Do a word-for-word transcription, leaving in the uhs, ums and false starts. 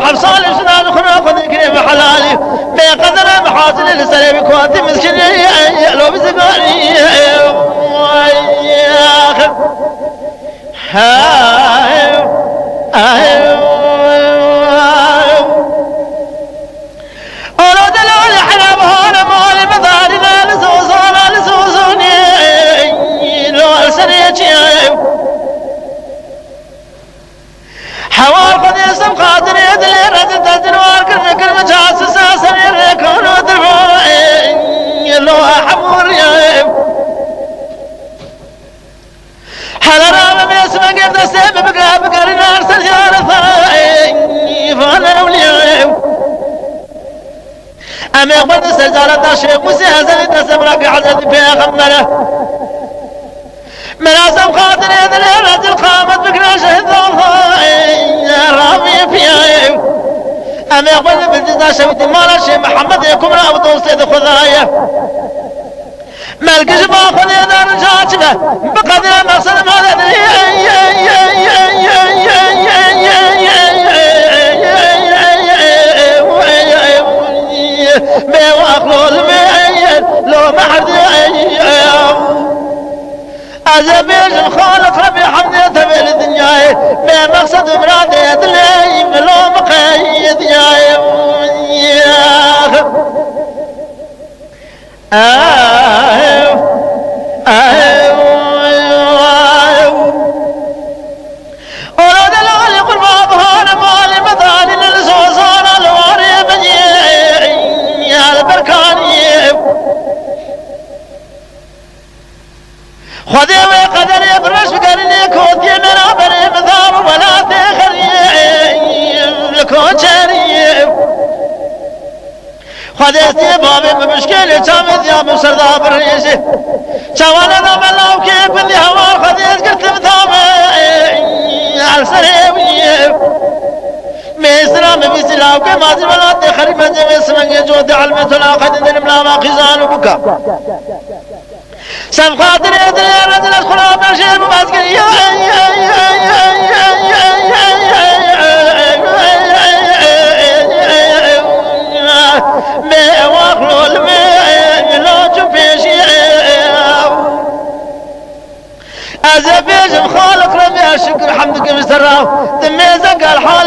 Heft salê jina li xwe naxwe dikirê bi helalî. Bê qedere bi hazirê li serê bi kuatî miskinê, lo bi zigarî. Hey, hey. Ola delal hera bahane mali medarine li zozana li zozani. Lo serê çiye. Hewar xwe dêsim xatirê dilê re di dezin war kir, kir mi çasisa serê rêkan û dirvan. Lo hemû riyê. Hele ra me mêsime gir destê min bigre, bigerin her ser ziyareta. Vane ewliya. Em ê xwe di ser ziyareta Şêx Musê Ezelî destê bira ki Hezretî Pêxembere. Merasem xatirê dilê rezil qamet bikire şehid Allahê ravî piyayê. Em ê xwe li bildizda şewitî mala Şêx Mihemedê Kumra û dostê di Xwedayê. Melkî ji ba Xwedê de rica çi be, bi qedrê mexsedim hale dilê. Bê wexlol me lo meherdê. Ez ê bêjim Xaliq Rebî hemdê tevê li dinyayê. Bê mexsed û miradê dilê min lo miqeyê dinyayê. Ew, ew, ew. Ola delalê qurba bihane malê medanî li zozana li warê min yê. Ya li berkanî. Xwedê wê qederê bi reş bigerînê kotiyê me ra berê min da bi welatê xerî li koçerî. Xwedê stiyê bavê min bişkêlê çavê ziya min serda birêjê. Çawa neda me lawkê bindî hewar Xwedê ez girtim da me her serê wî. Mêsira min bîsî lawkê mazî welatê xerî mezê wê simengê cotê elmê tolaqetê denim lava xîzan û buka. Sem xatirê dilê rezil ez xura berjê bibezgirî. Bê wexlol me lo çi pêşî. Ez ê bêjim Xaliq Rebî ez şikir hemd dikim ji te ra. Di mêze gel hal